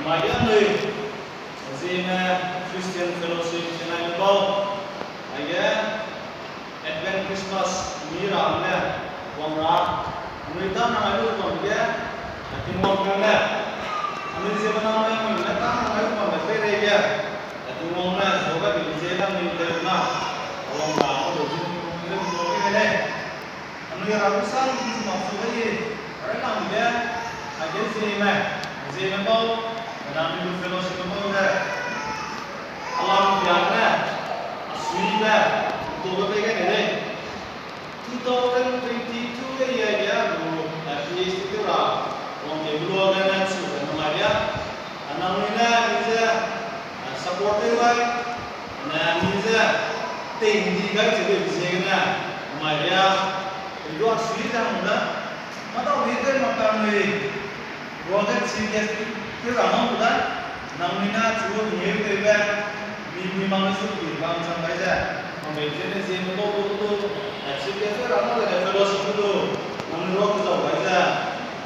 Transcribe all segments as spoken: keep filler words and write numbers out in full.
Aige anui Zeme Christian Fellowship Chennai me bau, aige Advent Christmas mi ra ne wang ra, anui ta nang ai lu bam ge, a Tingwang ne, anui ziemmena ne anui ne ta nang ai lu bam ge peireige, a Tingwang ne zau gai bi ze nangnui tew na, a wang ra, a lu zu, zu, zu, zu, zu, lei. Anui Hera gu sam gu mak su gai, a rei nang ge, aige Zeme, Zeme bau, a anui gu fellowship me bau ze, a lam piak ne, a sui ne, tube pei gai ne lei. Two thousand twenty-two ge ye ge gu, a, PhD tew ra, wangkeu luage ne chu ze namai ria. A nangnui ne mi ze, a, support tew gai, a ne mi ze, tei ndi gai cheu be ziegene, namai ria. Lu a sui ze hang da. Mâdau mi tew mak ka anui, ruage chief guest tew ra ngau lu da, nangnui ne chu ngeu tewbe, mi, mi mang su pi bam chang gai ze, bambe ziegene Zeme bau du du, a chief guest tew ra ngau le fellowship du du, nangnui ruage zau gai ze,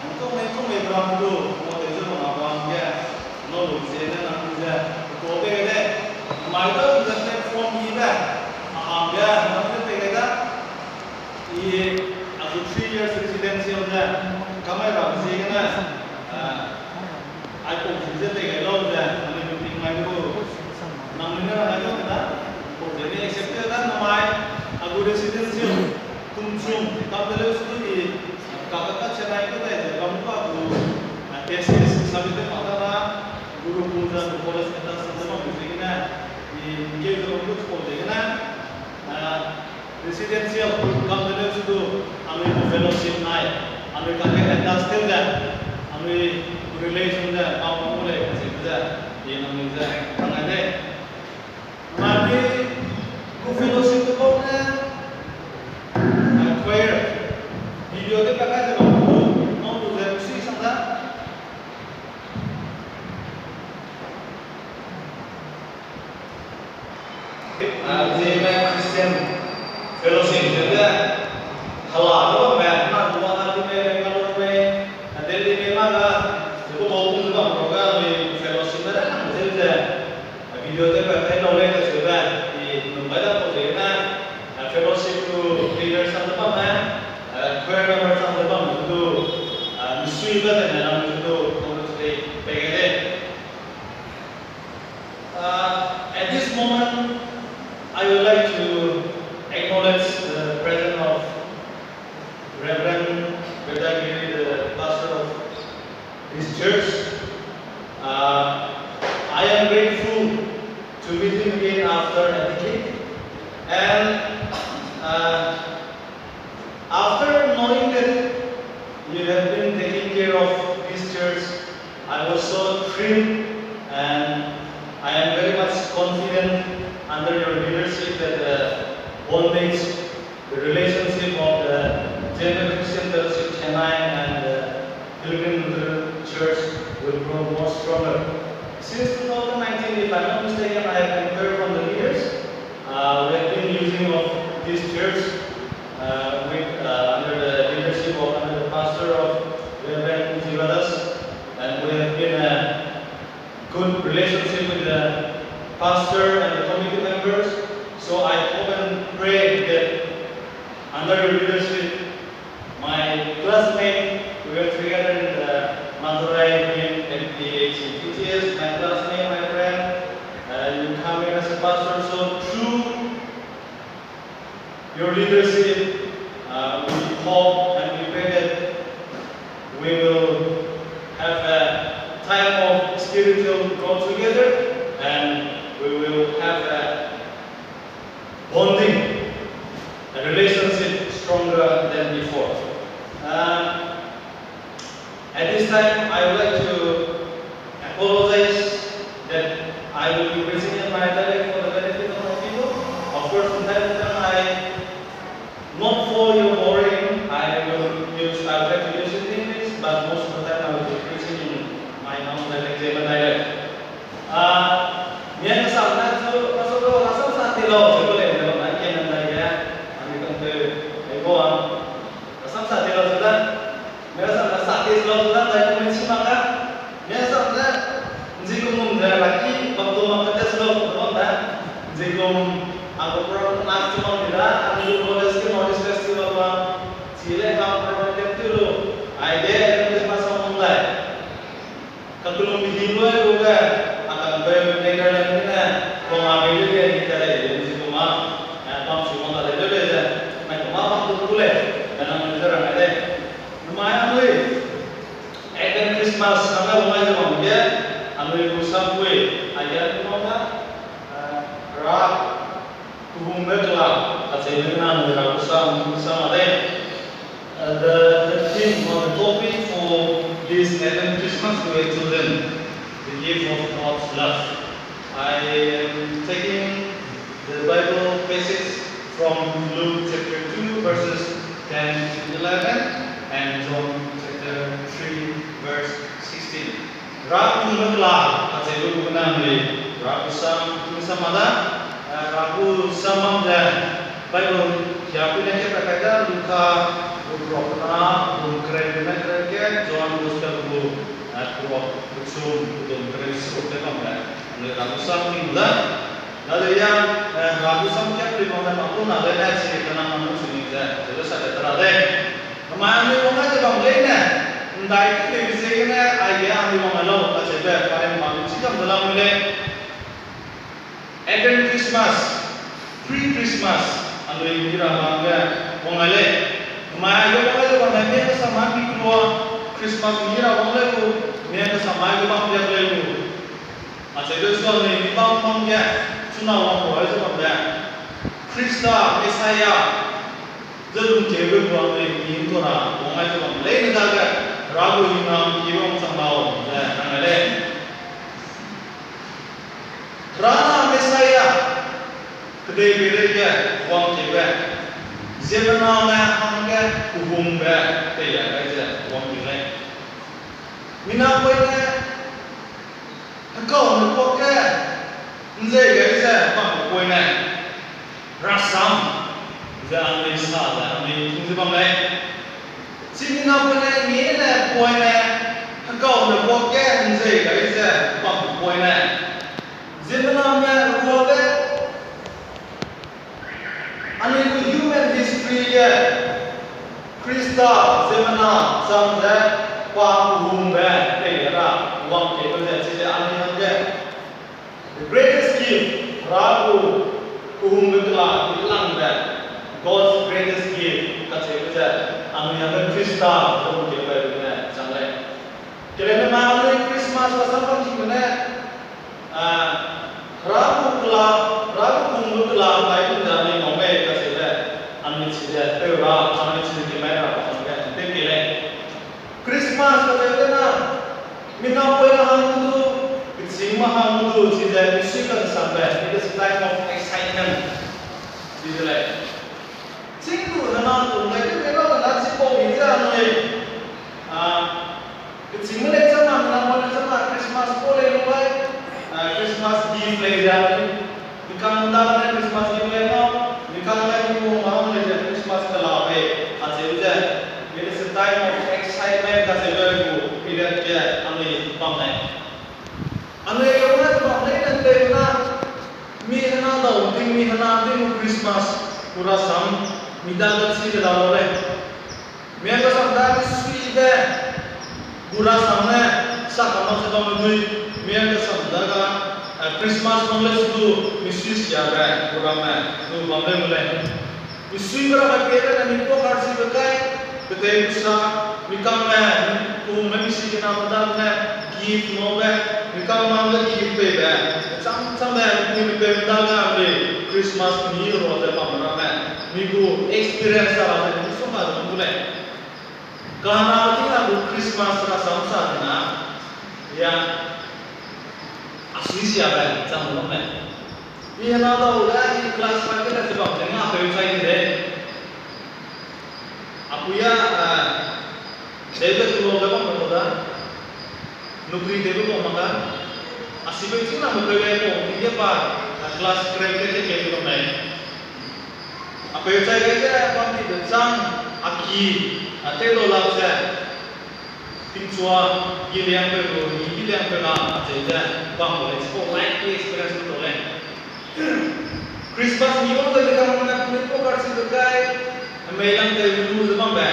nang tau mei tau mei bam du, ngau tew ze bam bam ge, ngau lu ziegene nangnui ze, pe tau pei gai de, mai da ze platform yibe, a hangge nangnui pei gai da. I, a gu three years residential ze, kamai ram ziegene, a, aipau ki ze tei gai lau ze, nangnui meeting mai lu, nangnui ne ra ngai lu da, pau ziegene accept tew da namai, a gu residential, tumchum, kam de leu su du i, ka ka ka Chennai ge dai ze bam gu a gu, a, thesis submit tew mak da na, Gurukul ze college attach tew ze bam ziegene, i, ngkeu ze bam gu chipau ziegene, a, residential kam de leu su du, anui gu fellowship nai, anui kangge attach tew ze, anui relation ze bam gu lei kacheube ze, i nangnui ze rang gai lei. Mami gu fellowship te bau ne, a, choir, video tew pa kai ze bam gu, ngau lu ze misui sang da. A, Zeme Christian Fellowship ze de, hala de bamme, na du na di me, Bangalore me, a Delhi me ma ga, ze ku bau gu ze bam ro ga, anui fellowship me da nang ze ze, a video tew pa kai lau lei kacheube, i num gai da pau ziegene, a fellowship gu leader sang ze bamme, a choir member sang ze bamme zu du, a misui ba zene lam zu du, congratulate pei gai lei. Uh, at this moment, I would like to acknowledge the presence of Reverend Vedagiri, the pastor of this church. Uh, I am grateful to meet him again after a decade. And, uh, after knowing that you have been taking care of this church, I was so thrilled, and I am very much confident under your leadership that the bondage, the relationship of the Zeme Christian Fellowship Chennai and the Pilgrim Lutheran Church will grow more stronger. Since two thousand nineteen, if I'm not mistaken, I have been heard from the leaders, uh, we have been using of this church, uh, with, uh, under the leadership of, under the pastor of Reverend Jivadas, and we have been a good relationship with the pastor and the committee members. So I hope and pray that under your leadership, my classmate, we were together in the Madurai doing M P H in T T S, my classmate, my friend, uh, you come here as a pastor. So through your leadership, uh, we hope and we pray that we will have a time of spiritual growth together, and we will have a bonding, a relationship stronger than before. Uh, at this time, I would like to apologize that I will be preaching in my dialect for the benefit of my people. Of course, from time to time, I, not for your boring, I will use, I will try to use it in English, but most of the time I will be preaching in my own dialect, Zeme dialect. Ah, mian sam na chu, pastor, rasam sa ti lau, chu ko le, le, na ke nan dai ge, ani tang te, ai ko a. Rasam sa ti lau chu da, mian sam na sa ti lau chu da, dai ko me chi ma ka. Mian sam na, Ang program na chumang ni da, ang du college ke North East Festival ba, chi le ha program ke tu lu, ai de, Christmas song mong lai. Kakellum hi loi lu ge, a kang be Netherlands ne, kong a be lu ge ni ta lei, lu zi kong a, eh, bam chu mong ta lei lu lei ze, mai kong a bam tu ku lei, ka nang lu ze rang ai lei. Namai anui, Advent Christmas, nang ga lu mai ze bam ge, anui lu sam pui, ai ge anui bam ga, eh, ra, Kehungbe kela, kacheube gene anui Hera gu sam, gu sam a lei. Uh, the, the theme or the topic for this Advent Christmas we have chosen, the gift of God's love. I am taking the Bible passage from Luke chapter two, verses ten to eleven, and John chapter three, verse sixteen. Hera kehungbe kela, kacheube gu gene anui, Hera gu sam, gu sam a da, eh, Hera gu sam bam ze, Bible, ya pui ne ke pe kai da, Luka, gu prok na, gu kereu ne kereu ke, John Gospel gu, eh, prok, gu chum, gu dum kereu seruk te bam le, anui Hera gu sam ning da. Dade ya, eh, Hera gu sam ke pui bam le, ma ku na le ne, chi ke na ma nu su ning ze, ze le sa le tera de. Namai anui wang ai ze bam leine, ndai tewbe ziegene aige anui wang ai lau kacheube, parem bam chi kam ze lamui lei. Advent Christmas, pre-Christmas, anui mi ra bam ge wang ai lei. Namai aige wang ai ze bam lei, mi kesam mai mi kelua, Christmas mi ra wang lei gu, mi kesam mai ge bam diak lei gu. Acheube sua anui mi bam bam ge, chuna wang gu ai ze bam le. Khrista, Messiah, ze lungkeube gu anui mi ntua ra wang ai ze bam leine dage, Hera gu hingnam ki wang chang lau ze rang ai lei. Hera na Messiah, kedeipeirei ge wangkeube, ziemmename hangge kehungbe teilia gai ze wangkeu lei. Mina poine, hekau ne kuak ge, nzei gai ze bambe poine, rasam ze anui sa ze anui tung ze bam lei. Chi mina poine, ngene poine, hekau ne kuak ge, nzei gai ze bambe poine, ziemmename ruage, anui gu human history ge Khrista ziemmena chang ze pa kehungbe pei ra wangkeube ze chize anui hangge the greatest gift, Hera gu kehungbe kela kilangbe, God's greatest gift kacheube ze anui hangge Khrista ze lungkeube ne chang lei. Keleine ma anui Christmas rasam bam chime ne, Hera gu kela, Hera gu kehungbe kela bai gu ze anui ngau mei kacheube, anui chize peu ra, anui chize kemai ra, anui ge tewkeu lei. Christmas kacheube na, mina poine hang du, kechîngme hang du, chize misui kansangbe, it is a time of excitement. Chize lei. Chîng du hena tung dai tew pei ra na chipau mi ze anui, kechîngme lei chama, mina poine chama, Christmas pau lei lu gai, Christmas gift lei ze anui, mikang dagene Christmas gift lei na, mikang dagene gu hang lei ze Christmas kela pei, acheu ze, it is a time of excitement kacheube gu period ge anui bam lei. Anui gu na bam leine tewbe na, mi hena dau ting, mi hena ting gu Christmas gu rasam, mi dage chi ze la lau lei. Miang kesam dage suibe gu rasam ne, sa kamak ze bamme dui, miang kesam dage, Christmas mang le su du, misui siabe gu ramme, du bam lei gu lei. Misuibe ramme pie gene mi puak karchibe kai, ketei gu sa, mikangme, kehungme misi kena medam ne, gift ngaube, mikangme hangge gift peibe, cham chambe, mipui mipeu medam ne anui Christmas mi rua ze bam ramme, mi gu experience a ra ze misongga ze bam gu lei. Kahena ting a gu Christmas rasam sa dena, ya, a sui siabe chang bam lei. I hena dau le, i class five ge le ze bam ting a peu chai di lei. Apui a, tewbe tulo ge bam lu da, nukri tewbe bam mak ga, a sipeu chîng na mepeu lei pau ting ge pa, class kereu ge ke ke lu lei. Apeu chai gai ze bam di de chang, a ki, a tew dau lak ze, tingchua, giliangpeu lu, gi giliangpeu la, acheu ze, bam lu lei, chipau life experience lu lei. Christmas mi wang ze dikang ne penui pau karchibe kai, mei lang tew lu ze bambe.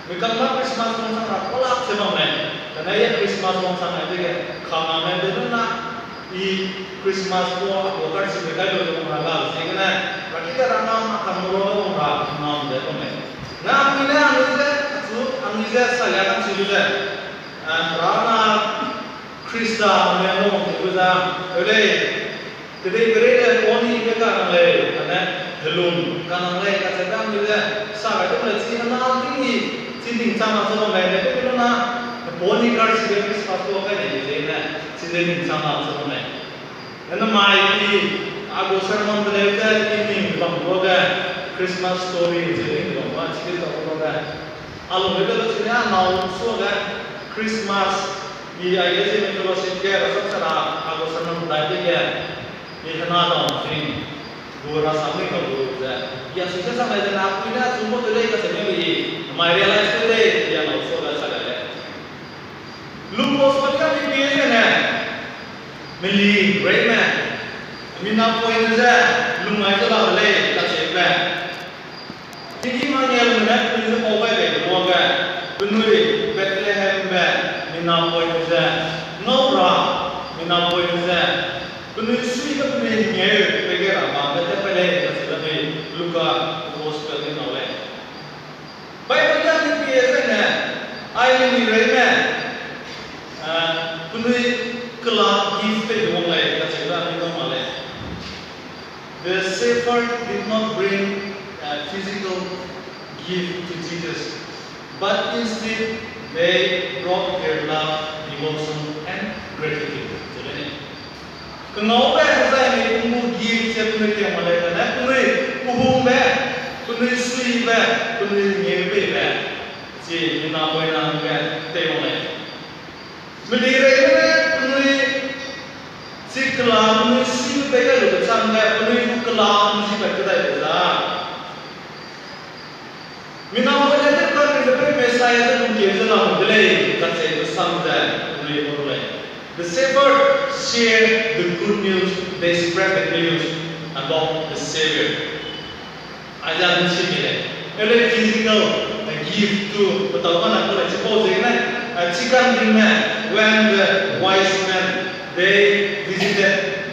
Mi kang ma Christmas wangchang ra kualak ze bam lei. Kane ye Christmas wangchang ai dege, kangame de lu na, i Christmas pau a kualak karchibe kai lu ze wang ra ga ziegene, rakita ra ngam a kang ro wang ra ngam ze bam lei. Na anui ne anui ze, achu anui ze salia ka'nchibe ze, a, ra na Khrista ne wang ze gu ze, eu lei, kedei perei le pau ni ge kanang lei, kane helung kanang lei, kacheube anui ze, sa gai du le chi hena ting i, chi ning chang a ze bam lei, ne du lu na, pau ni karchibe Christmas pau kai lei ziegene, chi ze ning chang a ze bam lei. Ene mai i, a gu sermon de lei ze, i ning bam gu ge, Christmas story ze ning bam ba, chi de tau gu ge. A lung ge de lu chi ne a nâu suage, Christmas, i aige Zeme fellowship ge, rasam sara, a gu sermon dai dege, i hena dau ting, gu rasam ning dau gu ze. I a sui ze sang lei ze na, pui ne a chu gu de lei kacheube i, mai realize tew lei, i a nâu suage sa lei. Luke Gospel ge mi pie zene, meli reime, mi napoine ze, lung ai ze la de lei kacheube. Tinggîm hangge lume ne penui ze pau gai bei luage, penui Bethlehembe, mi napoine ze, ngau ra, mi napoine ze, penui suibe penui hengeu pei ge ra bambe tat pe lei kacheube anui Luka Gospel ge ngau lei. Bible ge anui pie zene, ai meli reime, a, penui kela gift pei wang lei kacheube anui ngau mak lei. The shepherd did not bring a physical gift to Jesus, but instead they brought their love, devotion, and gratitude. Kengau be hezai mei pung gu gift ze penui tei mak lei kane, penui kehungbe, penui suibe, penui ngeu peibe, chi mina poina ge tei wang lei. Meli reime ne penui chi kela penui suibe pei gai lube chang ge penui gu kela penui zipat kedai lu za. Mina poine ne kangringbe peu Messiah ze lungkeu ze lam de lei kacheube sam ze penui ngau lei. The shepherd share the good news, they spread the news about the Savior. Aize anui chi mi lei. Ele physical, a gift to, petau bana ku lei, chipau ziegene, a, chi kangringme, when the wise men, they visited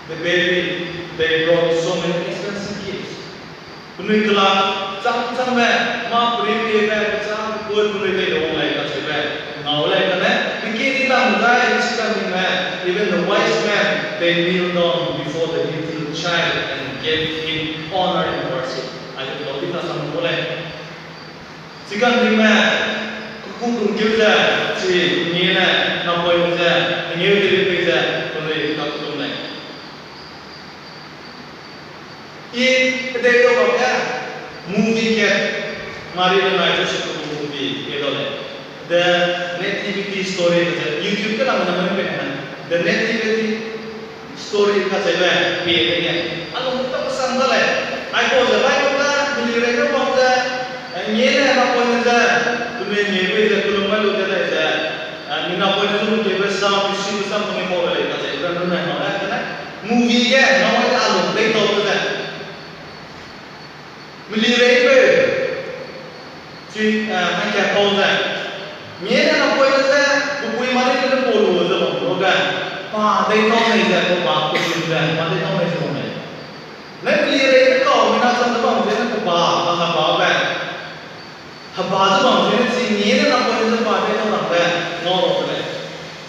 the baby, they brought so many expensive gifts. Penui kela chang changme, mâ peri piebe, kechang pui penui tei wang lei kacheube ngau lei kane, miki di lam zai chi kangringme, even the wise men, they kneel down before the little child and gave him honor and worship. Aize petau di kasang ngau lei. Chi kangringme, kekû lungkeu ze, chi ngene, napoine ze, ngeu tewbe pei ze, penui kakellum lei. I kedei tau bam ge, movie ge, Mari le nai Joseph gu movie ge dau lei. The Nativity Story ze, YouTube ge lam ne mei pei ne, The Nativity Story kacheube pie dege, a lung ta kesang da lei. Aipau ze Bible ge meli reime bam ze, eh, ngene napoine ze, penui ngeu pei ze kellum gai lu de lei ze, eh, mi napoine zu lungkeube sam, pesibe sam penui pau lei kacheube runne ngau lei kane. Movie ge ngau ai de a lung dei tau de ze. Meli reipeu, chi, eh, hangkat pau ze, ngene napoine ze, pepui Mari le pau lu ze bam lu ge, pa deitau nei ze, pa pechu ze, pa deitau nei ze bam lei. Ne meli reime kau mina chang ze bam ze ne pe pa, pa hebabe. Heba ze bam ze ne chi ngene napoine ze pa deitau rangbe, ngau ra de lei.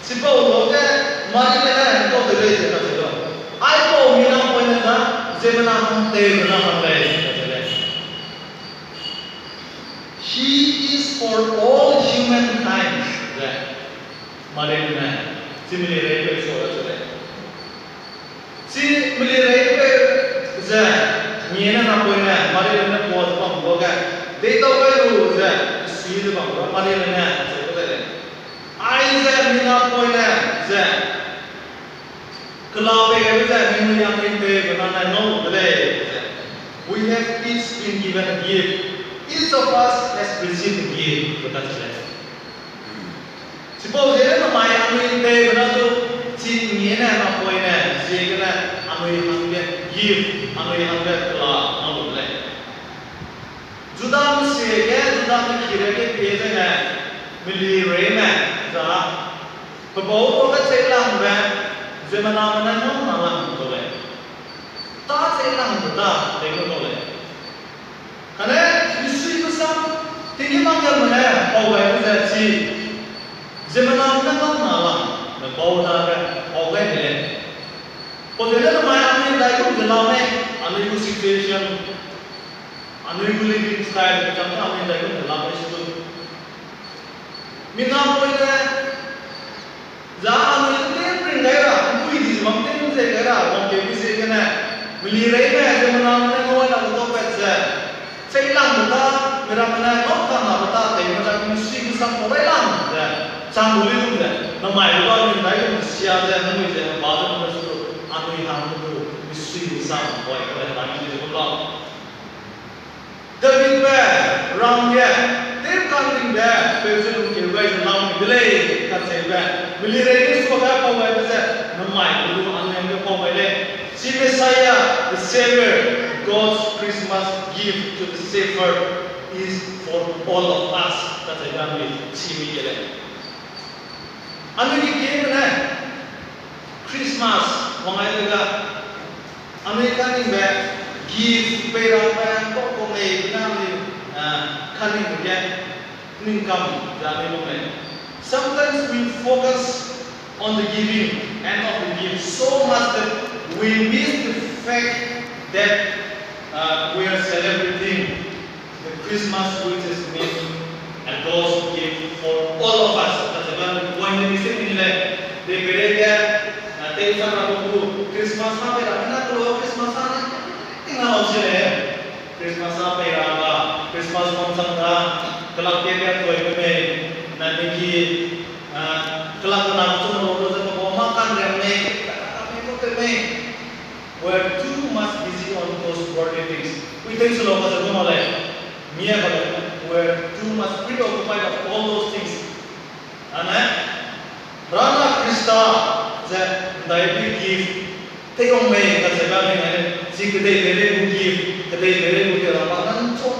Chipau lu ge, Mari le ne, kau de lei ze kacheu lau. Aipau mi napoine ze, ziemmena hang tewbe na hang lei, kacheu lei. He is for all humankind, ze. Mari le ne, chi meli reipeu sua kacheu lei. Chi meli reipeu ze, ngene napoine, Mari le ne pua ze bam lu ge, deitau gai lu ze, sui ze bam lu, Mari le ne, acheu ku de lei. Aize mi napoine ze, kela pei gaibe ze, ningnui yangnui tewbe na ne ngau lu de lei, ze. We have each been given a gift. Each of us has received a gift, ze kacheu lei. Chipau ziegene namai anui tewbe na du, chi ngene napoine, ziegene anui hangge Gift anui hangge kela ngau lu de lei. Judame sie ge, Judame kire ge pie zene, meli reime, za, pebau ruage cheilangbe, ziemmename ne ngau na lang kau lei. Ta cheilangbe ta tei kau lei. Kane, misui gu sam, tinggîm makgeme ne pau gai gu ze chi, ziemmename ne ngau na lang, me pau dage pau gai de lei. Pau zene namai anui ndaigum ze la mei, anui gu situation, anui gu living style chang ta anui ndaigum ze la mei su du. Mina poine, za anui tew ring gai ra, mpui di ze bam tew ze gai ra, wangkeu bi ziegene, meli reime ziemmename ne ngau na gu tau pat ze, cheilangbe ta, miramme ne ngau ka nabe ta, tei me za misui gu sam pau railang ze, chang gu lei lum ze, namai lu ba anui ndaigum ze sia ze, namui ze, ba ze, namai su du, anui hang lu du, misui gu sam pau railang ze gu lau. Davidbe ram ge, tewka'nringbe peu ze lungkeu gai ze lamui de lei, kacheube, meli reige suage pau gaibe ze, namai lu anui hangge pau gai lei. Chi Messiah, the Savior, God's Christmas gift to the shepherd is for all of us, kacheube anui chî mi ke lei. Anui ki kime ne, Christmas wang ai le ga, anui kaningbe gift pei rabe kau kau mei na anui, ah, kaningbe ge, ning kam ze anui lu mei. Sometimes we focus on the giving and of the gift so much that we miss the fact that, uh, we are celebrating the Christmas which is meant a God's gift for all of us. Kacheube point ne mi se mi le, de pere ge, ah, tei sa ra gu Christmas ha pei ra, mina kulo Christmas ha ne, ting na lau se le. Christmas ha pei ra ba, Christmas wangchang da, kelak ke ke toibe mei, na ni ki, ah, kelak na chu no lo ze ko ma kan re mei, ka ka mei ko te mei. We're too much busy on those worldly things. Ui tei su lau kacheube ma lei. Mie ba lei, we're too much preoccupied of all those things. Ane, Hera na Khrista ze ndaibe gift teiwang mei kacheube anui ngai lei, chi kedeipeirei gu gift, kedeipeirei gu tei ra ba nang chu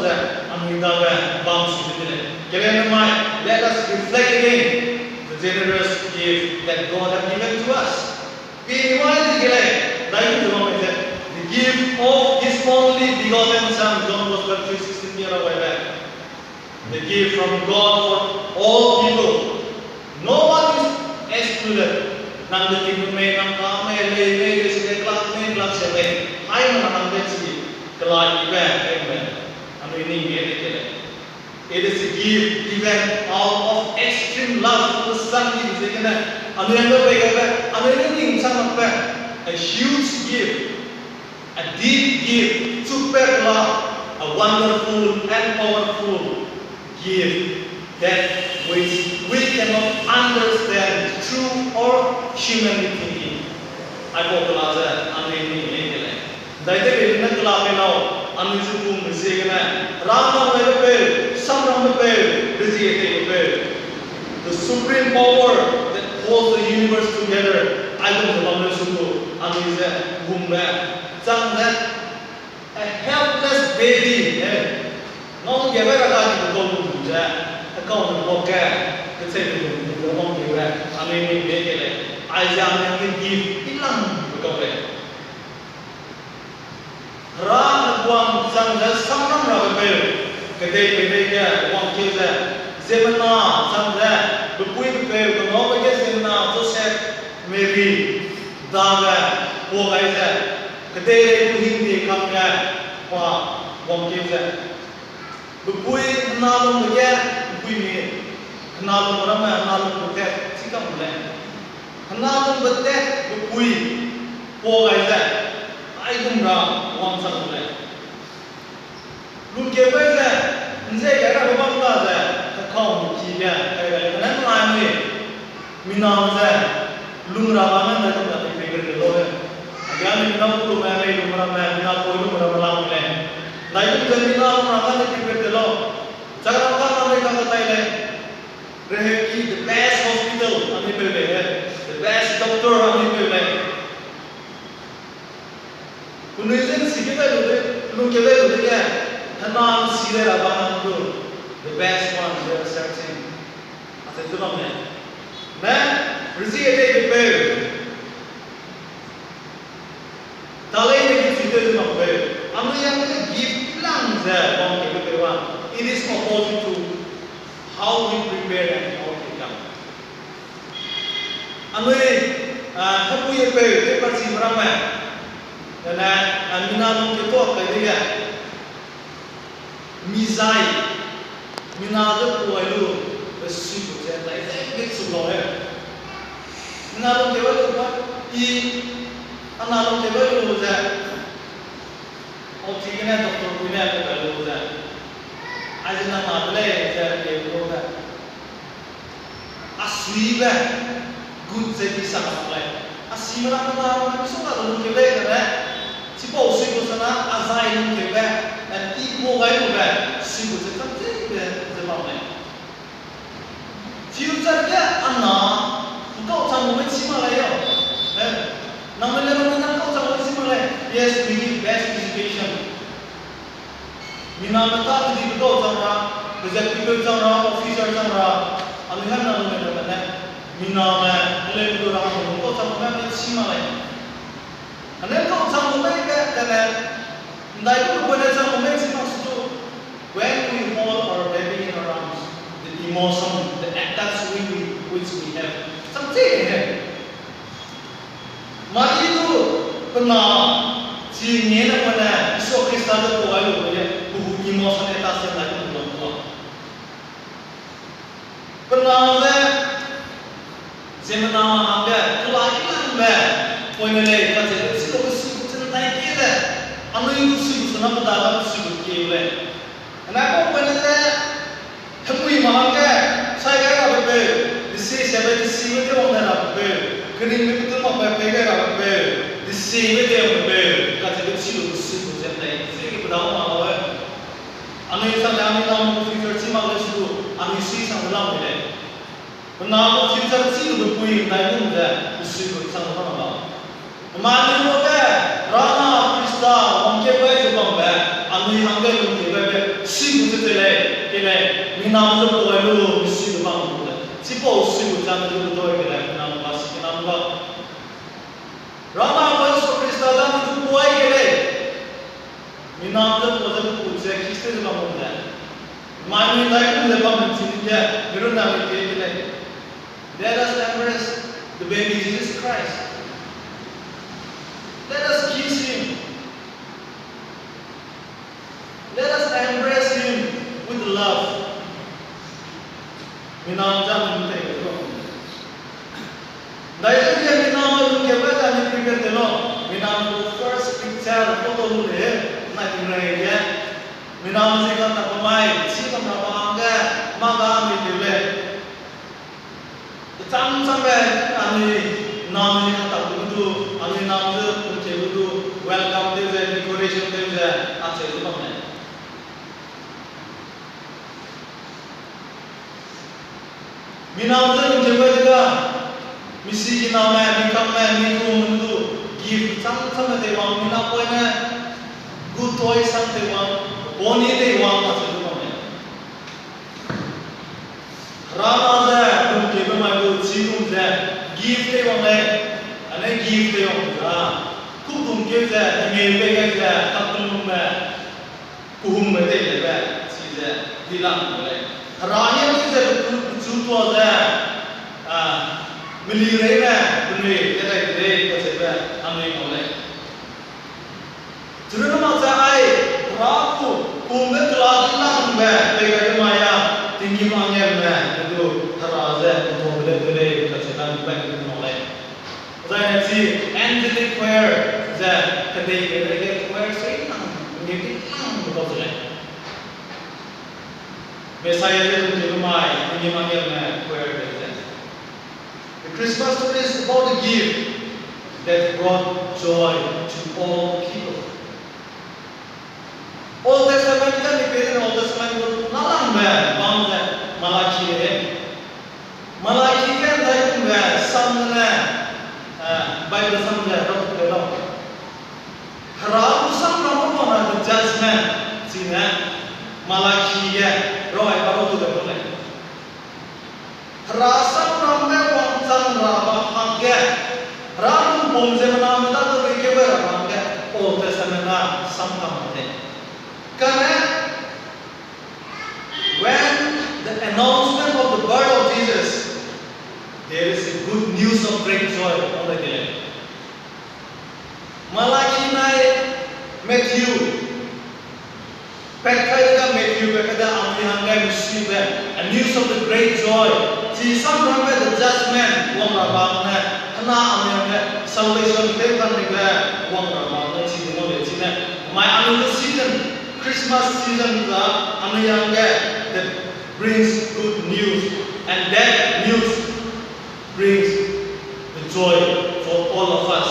ze anui dage bam su de lei. Kele namai, let us reflect again the generous gift that God has given to us. Pi ni wai di ke lei, dai gu ze bam mei ze, the gift of his only begotten Son, John Gospel three sixteen ge ra wai le. The gift from God for all people. No one is excluded. Nang de ting mei, nang ka mei, lei mei, lei se mei, klak mei, klak se mei. Haimena nang de chi, kelaibe, haimena. Anui ning ge de ke lei. It is a gift given out of extreme love to the Son, di ze gene. Anui hangge pei gabe, anui ne ning chang makbe, a huge gift. A deep gift, chukpat la, a wonderful and powerful gift that which we cannot understand through our humanly thinking. Aipau kela ze anui ning lei ke lei. Daitewbe ne kela pei lau, anui zu pum reziegene, Hera nang lei peu, samram peu, rezie tei peu. The supreme power that holds the universe together. Aigum ze bam leu su gu, anui ze gumbe, chang ze, a helpless baby, eh, ngau ge bai ra ga di be kau lu ze, a kau ne kau ge, kechei lu lu ze ngau ge bai, anui ning ge ke lei, aize anui gift i lang be kau lei. Hera ne guang chang ze samram rabe peu, kedeipeirei ge wangkeu ze, ziemmena chang ze, bepuibe peu, kenaube ge ziemmena Joseph, Mary, dage, pua gai ze, kedeirei gu hingde kangge, pa, wangkeu ze. Bepui hena lungbe ge, bepuimi, hena lung ramme, hena lungbe tat, chi kam lei. Hena lungbe tat, bepui, pua gai ze, aigum ra, wangchang lei. Lungkeu gai ze, nzei gai rabe bam ga ze, hekau ki ge, kai gai, kane nai anui, mina ze, lung ra ba ne, ndaigum ze anui prepare te lau lei. Age anui mina gu lume, mei lung ramme, mina poi lung ramme lam lei. Ndaigum ze mina lung ra ba ne prepare te lau. Chak ra ka anui kang katai lei. Reheuki the best hospital anui peu lei, the best doctor anui peu lei. Dai lu de, lungkeu dai lu dege, hena si dai ra ba hang du, the best one, they are searching. Acheu ze bam lei. Ne, rezie dei de peu. Talent ne kechui tew ze bam peu. Anui hangge gift lang ze bam kebe peu a. It is opposite to how we prepare and how we become. Anui, a, hepuipeu tew karchime ramme, dene, a, mina lungkeu tuâ kai dege, mi zai, mina ze puai lu, pe sui gu ze, dai ze ge chu lau lei. Mina lungkeu ai lu ba, i, ana lungkeu ai lu ze, a, chigene doctor pui ne pe kai lu ze, aize nang na de lei ze pe lu ze. A suibe, good ze i sa mak lei. A sime ramme na ramme misongga ze lungkeu lei kane. Chipau sui gu sana, a zai lungkeube, and i pau gai lube, sui gu ze chang ze be ze bam lei. Future ge a na, ngkau chang lu mei chi mak lei yo. Eh, nang me le nang ngkau chang lu mei chi mak lei. Yes, we need best education. Miname tâ kedibe gau chang ra, pezat pipeu chang ra, officer chang ra, anui hemna lu mei ramme ne, miname, heleu du ra, ngkau chang lu mei chi mak lei. Ane ngkau chang lu mei be, kane, ndai gu pene chang lu mei chi mak su du, when we hold our baby in our arms, the emotion, the attachment we, which we have, chang chi he. Mari du pe na chi ngiene pene Jisu Khrista ze pau gai lu ge, pe gu emotion e ta se nai gu lam tua. Pe na ze, ziemmena hangge, kelai langbe, poine lei, kacheube chi lu ge sui gu ze ndai kie ze, anui gu sui gu sana pe da ga sui gu kie lei. Anai pau poine ze, hemui ma hangge, sai gai rabe peu, desi siabe desibe tew wang dai rabe peu, keringbe petu makbe pei gai rabe peu, desibe tew wangbe peu, kacheube chi lu gu sui gu ze ndai, zege pe da ma lau e. Anui sangge anui name gu future chi mak lei su du, anui sui sang de lam de lei. Pe na gu future chi lube pui ndai gum ze, pe sui gu sang de lam lau. Namai anui ruage, Rana Khrista wangkeu gai ze bambe, anui hangge lungkeu gaibe, sui gu ze te lei, ke lei, mi name ze pau gai lu, mi sui gu bam lu de. Chipau sui gu ze anui lu doi ke lei, pe name ba si ke name ba. Rana Jisu Khrista ze anui gu pau gai ke lei. Mi name ze pau ze gu ze kiste ze bam lu de. Namai anui ndai gum ze bam lu chi ge, mi runne mi pie ke lei. Let us embrace the baby Jesus Christ. Let us kiss him. Let us embrace him with love. Mi name ze anui tei lu. Ndai ze ge mi name lungkeube ze anui prepare te lau. Mi name gu first picture photo lu lei, nai ting rei ge. Mi name zi kata pe mai, chi kam ra ba hangge, mâ ga anui tew lei. Kecham chambe, anui name zi kata gu du, anui name ze lungkeu gu du, welcome tew ze, decoration tew ze, acheu ze bam lei. Mi name ze lungkeu gai de ga, misi kiname, mi kamme, mi kum du, gift chang chang teiwang, mi napoine, gu toy sang teiwang, pony teiwang, acheu ze bam lei. Hera na ze lungkeube mai gu chigum ze gift teiwang lei, ane gift teiwang ze, kû lungkeu ze, hemeu pei gai ze, kakellumbe, kehungbe tei lebe, chize, dilangbe lei. Hera hia lu ze pechu, pechu tuâ ze, a, meli reime, penui, kedai de lei, kacheube, anui ngau lei. Chirunne mak ze ai, Hera gu, kungbe kela dilangbe, pei gai de mai a, tinggîm angelme, pe du, Hera ze, ntau de lei, de lei, kacheube, anui bai de ngau lei. Zaine chi angelic choir ze, kedei ge rege choir sui nang, ngeu di nang, be kau ze lei. Messiah ze lungkeu mai, tinggîm angelme, choir de ze. The Christmas story is about a gift that brought joy to all people. Old Testament ge ni pe Old Testament gu nalangbe bam ze Malaki lei. Malaki ge ndaigumbe sam gene, eh, Bible sam ze rau de lau. Hera gu sam ra Malaki ge, rawai ba ru tu de gu lei. Hera samram ge wangchang ra ba hangge, Hera lungpum ziemmename dage rui keu ra hangge, Old Testament na samkam de lei. Kane, when the announcement of the birth of Jesus, there is a good news of great joy on the day. Malaki nai Matthew, pat kai dege Matthew pat kai de anui hangge misuibe, a news of the great joy. Chi samrambe the judgment wang ra bam ne, hena anui hangge salvation tew kanribe wang ra bam ne chi de ngau lei chine. Mai anui gu season, Christmas season za anui hangge that brings good news, and that news brings the joy for all of us.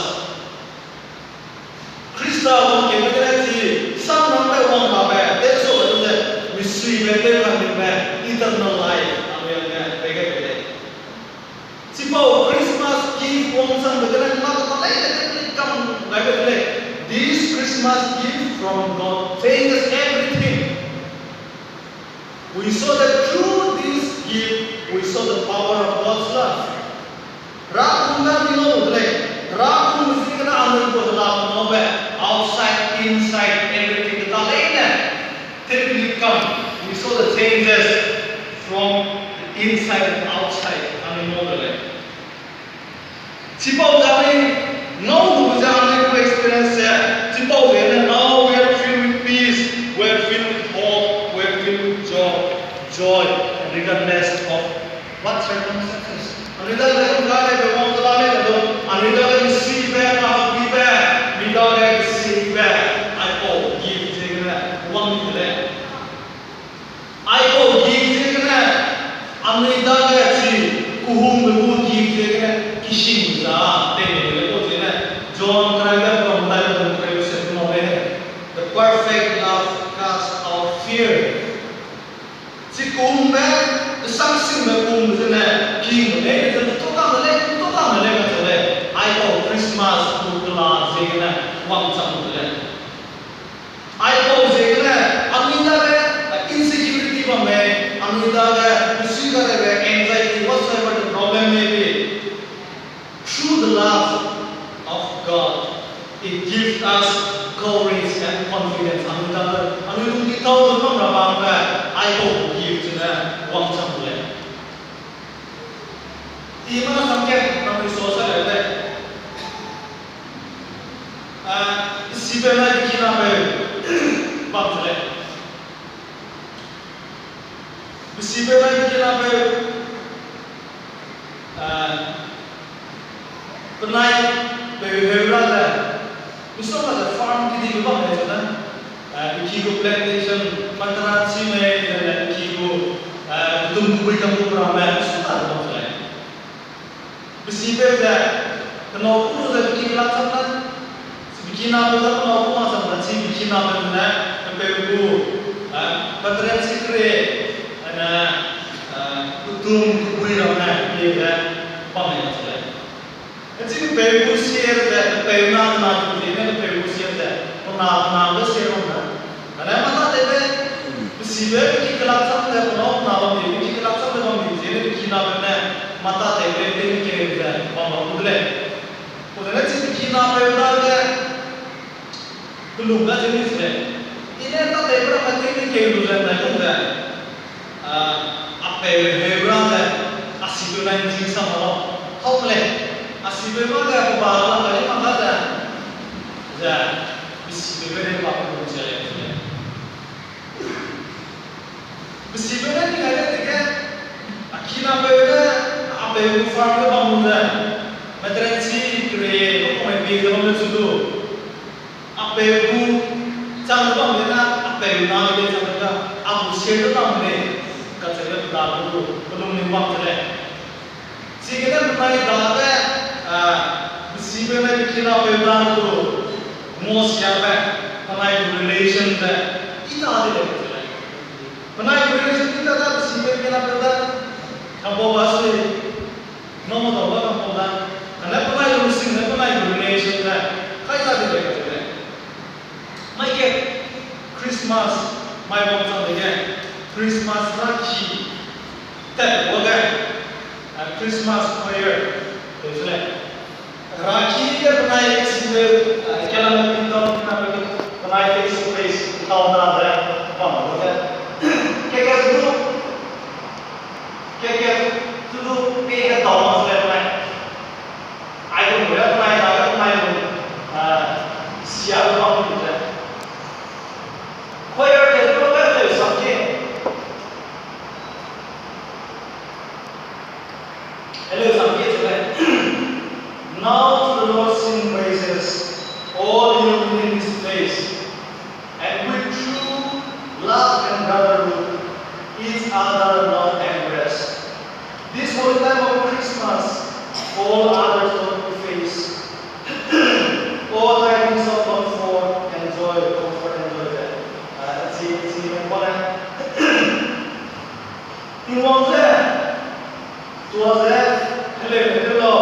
Khrista wangkeube gene chi samrambe wang rabe, tewsuabe ze misuibe tew kanribe, eternal life anui hangge pei gai bei lei. Chipau Christmas gift wangchangbe gene mâ kata leine de kam gaibe de lei. This Christmas gift from God changes everything. We saw that through this gift, we saw the power of God's love. Hera kum ga di ngau de lei, Hera kum ziegene anui gu hela ngaube, outside, inside, everything kata leine, totally come. We saw the changes from the inside and outside, anui ngau de lei. Chipau ze anui ngau lu ze anui gu experience ze, chipau zene now we are filled with peace, we are filled with hope, we are filled with joy, joy regardless of what circumstances. Anui dage ’ngga lei be wang kela lei be du, anui dage misuibe, kaheguibe, mi dage misuibe, aipau gift ziegene wang ni de lei. Aipau gift ziegene, anui dage chi, kehungbe gu gift ziegene, kising za, tei mei de lei kau ziegene, John keraibe bam dai bam keraibe se tu mak lei. The perfect love casts out fear. Chi kehungbe, kesangsingbe kehungbe zene, kingbe lei, ze tu kam de lei, tu kam de lei kacheu lei, aipau Christmas gu kela ziegene, wangchang de lei. Aipau ziegene, anui dage, insecurity bam mei, anui dage, misui karebe, anxiety, whatsoever the problem may be, through the love of God, it gives us courage and confidence. Anui dage, anui lung di tau lu bam ra bambe, aipau gift zene, wangchang de lei. I mana samke, nangnui sa sa leu lei. A, pesibe nai pekinabe bam se lei. Pesibe nai pekinabe, a, penai peu heu ra ze, misongga ze farm kedibe bam lei ze da. A, peki gu plantation, pataranchi mei, zene peki gu, a, petum kebui kam gu ramme, misongga ze bam se lei. Pesipeu ze, penâu kû lu ze peki kelak chang da, pekinabe ze penâu kû mak chang da, chi pekinabe ne, pepeu gu, a, pataranchi kere, ane, a, petum kebui ramme, pie ze, bam lei kacheu lei. Chi pepeu gu share ze, pepeu na na di ziegene pepeu gu share ze, pe na pe na ge share bam da. Kane mâ tâtewbe, pesibe peki kelak chang ze, penâu pe na bam di, peki kelak chang ze bam di ziegene pekinabe ne, mâ tâtewbe tew ni keu ze, bam bam gu de lei. Kane chi pekinapeu dage, pelung ga tew ni se lei. I ne tâtewbe ramme tew ni keu lu ze, nai gum ze, a, apeu heu ra ze, asipeu nai ’nji sa ma lau. Hau lei, asipeu mâ ge pe ba la ka ni mak ga ze, ze, pesipeube ne pa pelung ze lei, ze lei. Pesibe ne ni gai le dege, a kinapeu ne, apeu gu farm ge bam lu ze, maternity kere, lo kau mai pie ze bam le chu du. Apeu gu chang bam le na, apeu na le chang ga, a gu share de bam le, kacheube pe da gu, pelung ni bam ze lei. Chigene penai dage, a, pesibe ne pekinapeu da gu, ngau siabe, penai gu relation ze, i ta de lei ze lei. Penai gu relation i ta da pesibe pekinapeu da, kampau ba sui, nâu dau ba kampau da, kane penai lungsing ne penai gu relation ze, kai ta de lei ze lei. Mai ke Christmas, mai bam chang dege, Christmas raki tat wage, a, Christmas choir, teu se lei. Raki ge penai sipeu, a, kelang mi dau, kelang mi dau, penai face to face, tau da ze, bam lu ge. Ke ke su du, ke ke su du, pe he dau ma se lei penai. Aigum ge penai da ge penai lu, a, sia lu bam lu ze. Choir te du ge heleu sam ge. Heleu sam ge se lei. Now to the Lord sing praises, all you within this place, and with true love and brotherhood, each other love and rest. This holy time of Christmas, all others don't face. All tidings of comfort and joy, comfort and joy. Ah, chi, chi me pone. Tingwang ze, tua ze, heleu ne tew lau.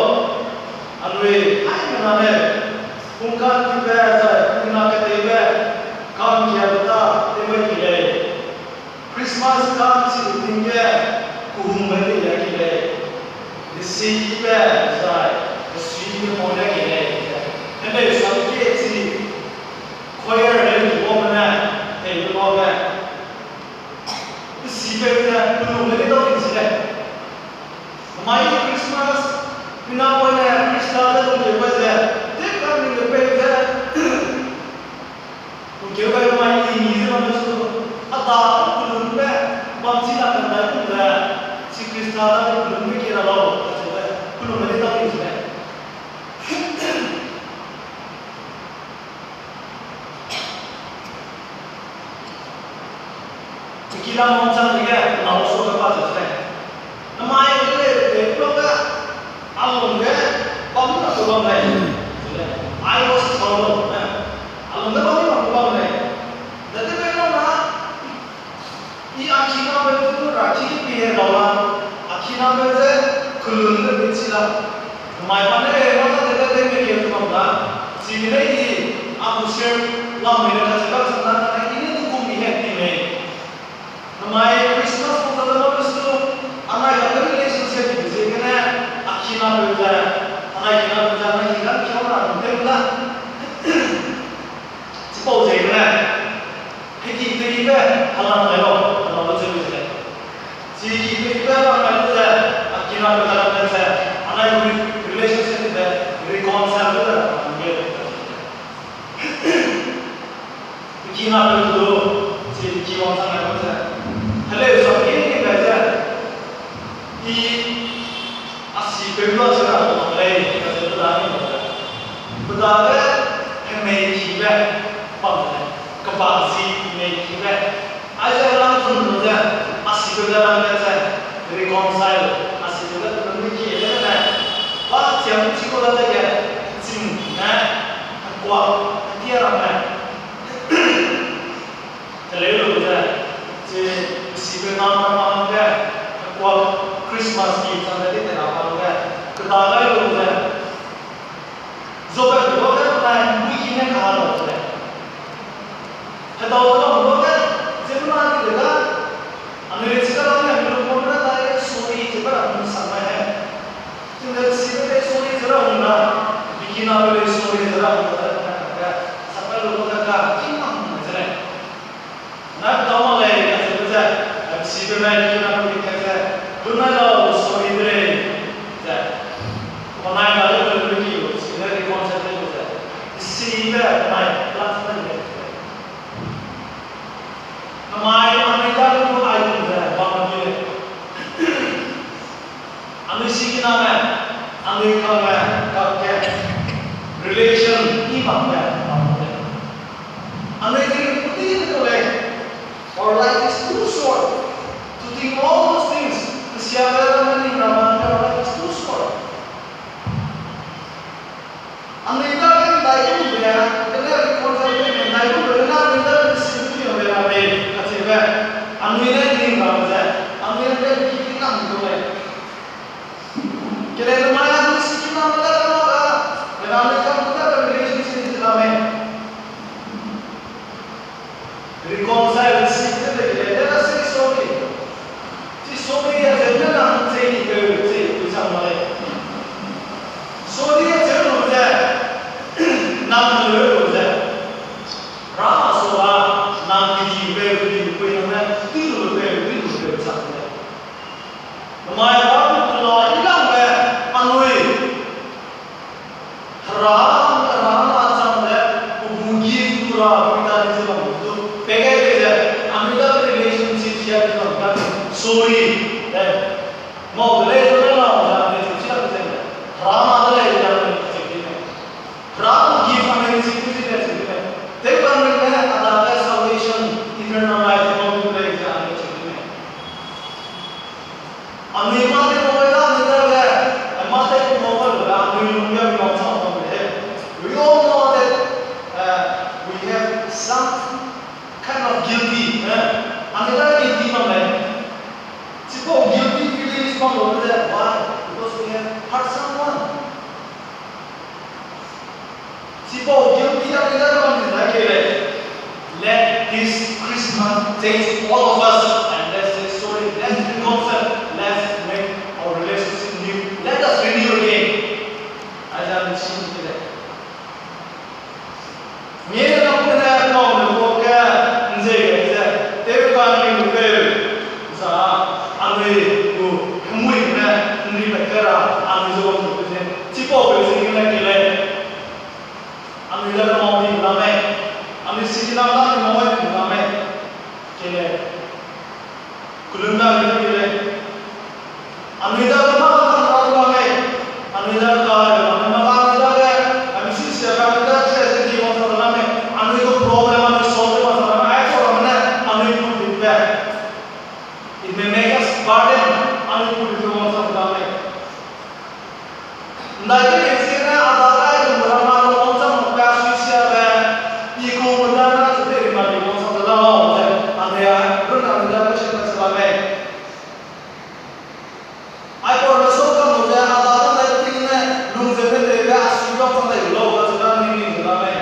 Anui, haimena ne, pungkan tibe zai, pungna keteibe, ka'nggiabe ta, tew gai ki lei. Christmas ka'nchibe ting ge, kehungbe teilia ki lei. Desikibe zai, desikibe pau lia ki lei. Heleu sam ge chi, choir lei ki baume ne, teibe baume. Desipeu ze, pelung ge ni dau ting si lei. Mai Christmas, mina poine Khrista ze lungkeube ze, tew ka'nningbe peu ze, lungkeube mai i mi ze bambe su, a da pelunbe, bam chi na kandai gum ze, chi Khrista da pelunbe ki ra lau, acheube, pelung ge ni dau ting si lei. Kila mangchang dege, nau su ge pa ze lei. Namai ge lei, de kulo ge, a lung ge, bam na ku bam lei. I was troubled, eh. A lung ge bam na ku bam lei. Dade me na, i a kinapeu zu ra ki pi he lau la, a kinapeu ze, kelun de mi chi la. Namai pa ne, ma ta de de de me ke tu bam la. Chigene i, a gu share, lam me ne ka ze bam sa na, i ne tu kum mi he ti mei. Namai Christmas kum ta de ma lu su, anai kangge relationship di ziegene, a kinapeu ze, anai kinapeu ze, anai ki kang kiau na lu de la. Chipau ziegene, heki teibe, halang gai lau, halang lu ze lu ze. Chiki teibe halang gai lu ze, a kinapeu ze halang gai ze, anai relationship de reconcile lu ze, halang gai lu ze. Kinapeu du, chi ki wangchang gai lu ze. Heleu sam ge ni gai ze. I a sipeu la ze ra mak lei, kaze pe da ni mak lei. Pe dage hemei kibe bam lei, kebak zi hemei kibe. Aize lang zun lu ze, a sipeu ze lang ge ze, reconcile, a sipeu ze pelung mi ki ze ne, pa chiam chi ku la dege, ching ne, hekuak, hetia ramme. Teleu lu ze, chi, sipeu na ma ma ge, hekuak Christmas ki chang de te na ma ge, keda gai lu ze, Job pe lu ge penai mui ki ne kaha lau ze lei. Hedau ze bam lu ge, ziemmena di de ga, anui chi ka lam ne mi lu pum ne dai sorry ze ba ra hung sang mai he. Chine sipeu lei sorry ze ra hung na, mi kinapeu lei sorry ze ra hung na, sa pa lu ge ka, ki mang ze lei. Na dau ma lei, kacheube ze, sipeu nai kinapeu lei ka ze, lu nai lau sorry de lei, ze. Penai dage pelung mi ki lu, chine reconcile lu ze. Sibe penai plan sa de lei. Namai anui dage du aigum ze bam di lei. Anui sikiname, anui kangme, kakge, relation i makbe bam di lei. Anui ting puti de lei. Our life is too short to think all those things. Kesiabe ramme ning ramme, our life is too short. Anui dage ndai gum be, kene reconcile tew me ndai gum be, kene anui dage decision tew me ra mei, kacheube, anui ne ning ramme ze, anui ne ki ki nang du lei. Kene namai anui sikiname dage mak ga, kene anui kangme dage relationship ze la mei. Reconcile si te de ke, let us say sorry. Let this Christmas change all of us and let's say sorry, let's reconcile, let's make our relationship new, let us renew again. Aize anui si de lei. Nge na pu ne kau ne kau ge nzei ze, tew ka ni lu peu, za, anui gu hemui ne, nri me ke ra, anui ze wang lu peu ze, chipau peu ze ne ke lei. Anui dage mau di la mei, anui siki na la ni mau di la mei, ke lei. Kelum dage ke lei. Anui dage ma la ni la mei, anui dage ka la ni la mei, anui dage, anui si sia ka anui dage se se di wang sa la mei, anui gu problem anui solve wang sa la mei, aipau ramme ne, anui pu di be. It may make us burden, anui pu di wang sa la mei. Ndai ge lei ziegene a dage aigum ramme wangchang makbe a sui siabe, i ku gu dage na chu tei rimba di wangchang de lau ze, anui a, runne anui dage question ne se la mei. Aipau ramme sâu kam lu ze a dage ndai ting ne, lung ze ne teibe a sui wangchang dai lu lau, kacheube anui ning ze la mei.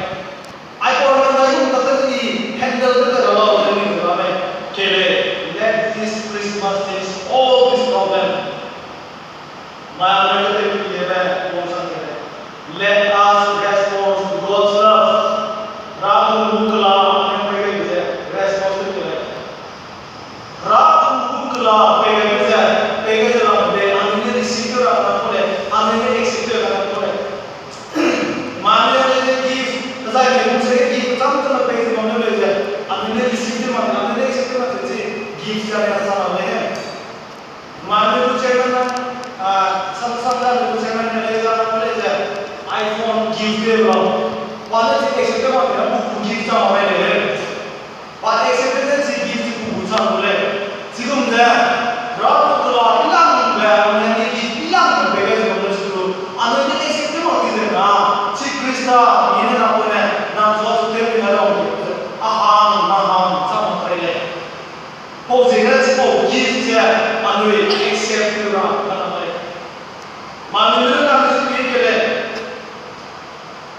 Aipau ramme ndai gu tak te i handle te te ra lau ze ning ze la mei. Ke lei, let this Christmas change all this problem. Mai anui te te i ebe wangchang ke lei. Let us respond to God's love. Hera gu kela anui pei gai ze respond te ke lei. Hera gu kela pei gai ze, pei gai ze lam de, anui ne receive tew ra kena ku lei, anui ne accept tew ra kena ku lei. Mai anui ne gift, zai ne gum ze gift cham cham pei ze bam lei ze, anui ne receive tew mak, anui ne accept tew mak ze gift ze anui sa mak lei. Mai anui gu chairman, a, sam sam da anui gu chairman ne lei za mak lei ze, iPhone gift tew lau. Pa ne chi accept tew mak ne gu gift cham mak lei. Pa accept tew ne chi gift chi gu cham gu lei. Chigum ze, Hera gu kela i langbe, anui ne gift i langbe pei gai ze bam lei su, anui ne accept tew mak di ze na, chi Khrista, mi ne na gu ne, na zua chu tew mi na lau, a hang, na hang, cham mak kai lei. Pau ziegene chipau gift ze anui accept tew ra kena lei. Mai anui ne na anui zu pie ke lei.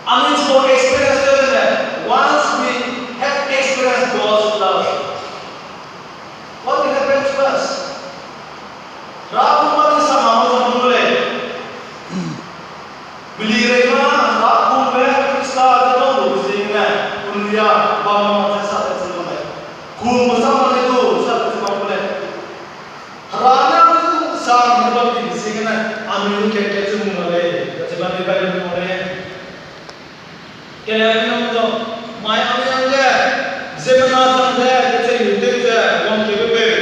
Anui chipau experience tew zene, once we have experienced God's love, what will happen to us? Hera gu ma ne sa ma ma za lu lei. Meli rei ma, Hera kungbe Khrista ze dau lu ziegene, penui a bam ma ze sa tat ze bam lei. Kungbe sa ma ne du sa tat ze bam lei. Hera ne anui du sa ne bam di ziegene, anui du kat kat ze mung la lei, kacheube anui Bible mung lei. Kene anui nang du, mai anui hangge, ziemmena chang ze, kecheilutew ze wangkeube peu,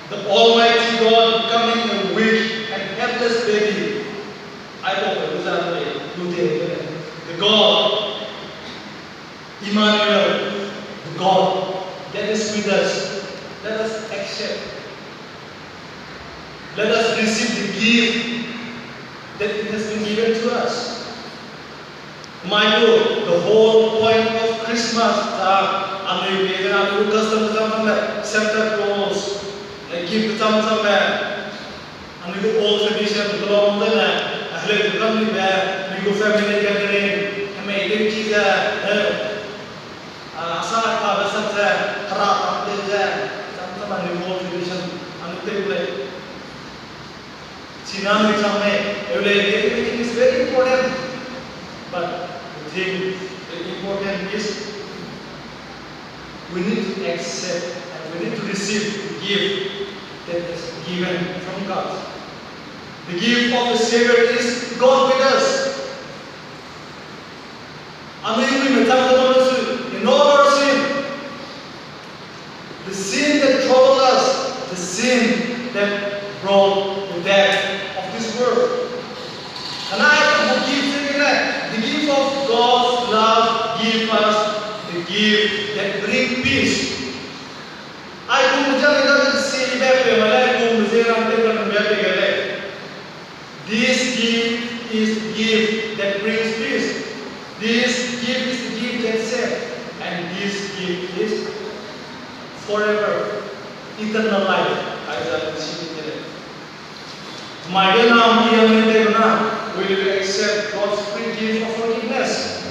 the Almighty God becoming a weak and helpless baby. Aipau peu ze anui lu tei, the God, Emmanuel, the God that is with us. Let us accept. Let us receive the gift that it has been given to us. Mai gu, the whole point of Christmas, ta, anui pie, anui custom kecham cham le, Santa Claus, le gift kecham cham le, anui gu old tradition, kelong de ne, heleu du kam dibe, anui gu family gathering, hemei tewchi ze, eh, a, sa kabe sak ze, hera kam tew ze, cham cham anui gu old tradition, anui tew lei. Chine anui chang mei, eu lei, everything is very important. But the thing, the important is we need to accept and we need to receive the gift that is given from God. The gift of the Savior is God with us. Anui mui me chang de bam su, in all our sin, the sin that troubled us, the sin that brought the death of this world. And I will give to you the gift of God's love, give us the gift that bring peace. Aigumbe ze anui dage siebe peu ma lei, aigumbe ze rang tew kanbe pe ge lei. This gift is the gift that brings peace. This gift is the gift that saves. And this gift is forever, eternal life. Aize anui si de lei. Mai ge na mi anui tew na, Will you accept God's free gift of forgiveness?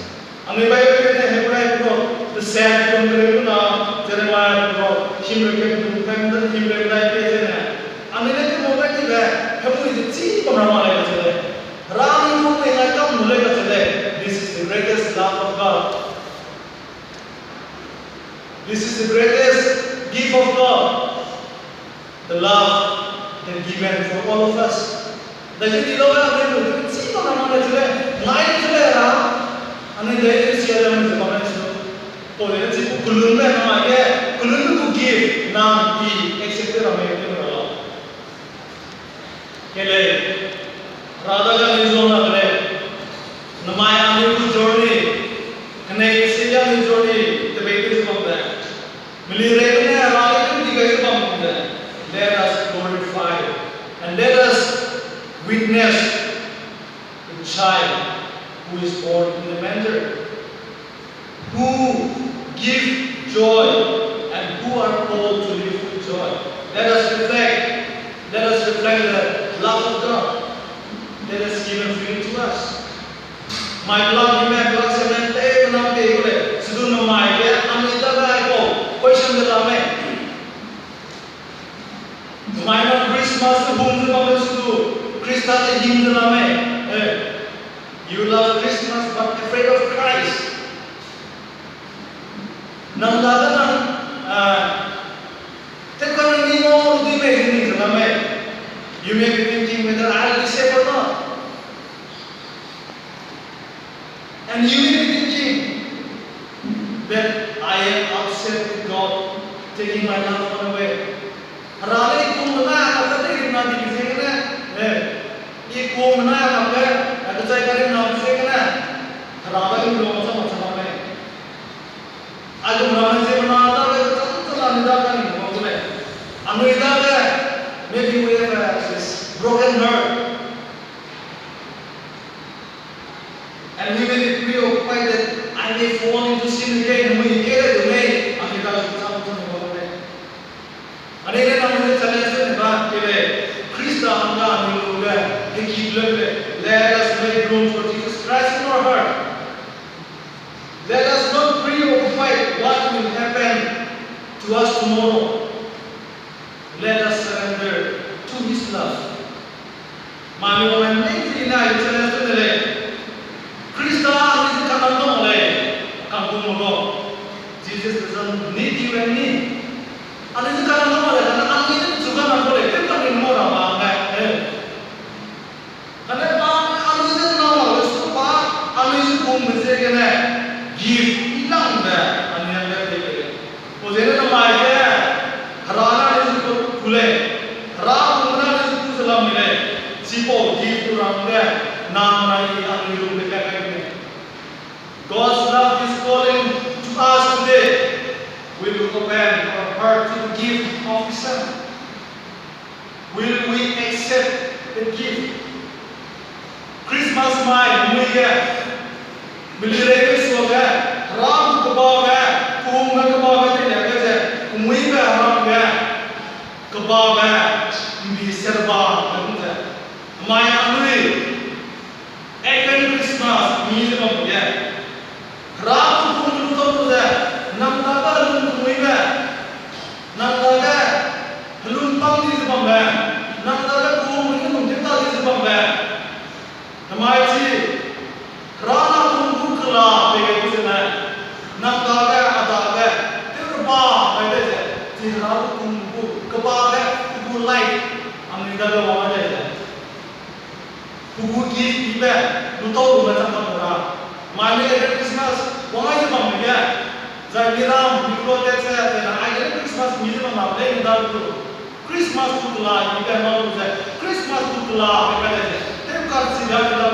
Anui Bible ne Hebrai pro, the same from the Hebrew na, Jeremiah pro, himreu kem du kem de himreu lai pe zene. Anui ne ke mo bai ni be, hemui ze chi bam ra ma lei kacheu lei. Hera anui gu mei ngai kam nu lei kacheu lei. This is the greatest love of God. This is the greatest gift of God. The love that given for all of us. Dai ze di lau ga anui lu chi bam ra ma lei cheu lei. Ngai cheu lei ra. Anui dai ze sia le mu ze bam lei cheu. Pau le chi gu kelunme na ma ge, kelunme gu gift na i accept ra mei te ra lau. Ke lei, Hera dage anui zona ke lei, namai anui gu journey, kenei kesia anui journey, tebei tew ze bam de. Meli rei gene Hera le tew di gai ze bam de. Let us glorify and let us witness the child who is born in the manger, who give joy and who are called to live with joy. Let us reflect, let us reflect the love of God that is given freely to us. Mai kelak ni me kelak se ne tei benam tei gu lei, sidu namai ge anui dage aipau question de la mei. Mai na Christmas te hung ze bam lei sidu, Khrista te hing ze la mei. Eh, you love Christmas but afraid of Christ. Nang dage nang, ah, tewkane ni ngau du mei ze ning ze la mei. You may be thinking whether I will be saved or not. And you may be thinking that I am upset with God taking my loved one away. Hera le i kung mena a kakge tei na di ziegene, eh, i kung mena a kakge, a kechai kari na di ziegene, Hera le i lu chang chang mei. Aigum ramme ziemmena dage kechang chang anui dage ning bam gu lei. Anui dage, maybe we have a, this broken heart. And we may be preoccupied that I may fall into sin again. Mui ke le du mei, anui dage kechang chang bam gu lei. Anui ne nang ne challenge ne ba ke lei, Khrista hangge anui lu ge, heki le lei, let us make room for Jesus Christ in our heart. Let us not preoccupy what will happen to us tomorrow. Let us surrender to his love. Mami wang ne mei zi nai challenge ne lei. Khrista anui ze kanang dau lei, kangkum gu. Jesus doesn't need you and me. Anui ze kanang dau lei, kane anui ne chu kanang dau lei, tew kanang dau ra ma ne, eh. Kane pa anui ze nang mak le su pa, anui ze kungbe ziegene, gift i langbe, anui hangge pei ke lei. Pau ziegene namai ge, Hera ne anui ze ku lei, Hera kungbe ne anui ze ku ze lam mi lei, chipau gift tu rangge, nang nai i anui lungbe ka kai lei. God's love is calling to us today. Will we open our heart to the gift of His Son? Will we accept the gift? Christmas mai mui ge, meli rei ge suage, Hera gu kebabe, kehungbe kebabe teilia ge ze, kemuibe Hera ge, kebabe, mbi serba ge ze. Mai anui, Advent Christmas mi ze bam ge, Hera gu kehungbe lu tau lu ze, nang dage helung kemuibe, nang dage helung pang di ze bambe, nang dage kehungbe ne lung tew ta di ze bambe. Namai chi, Hera na kehungbe gu kela pei gai di zene, nang dage, a dage, tew reba gai de ze, chi Hera gu kehungbe gu kebabe, pe gu light, anui dage wang gai de ze. Pe gu gift ibe, lu tau lu me chang bam ra. Mai ne Christmas, wang ai ze bam ge, zai miram, mikro tet ze, zai na ai ge Christmas mi ze bam ra, lei ne da lu. Christmas gu kela ibe ngau lu ze, Christmas gu kela ibe le ze, tew kar chi ga ne da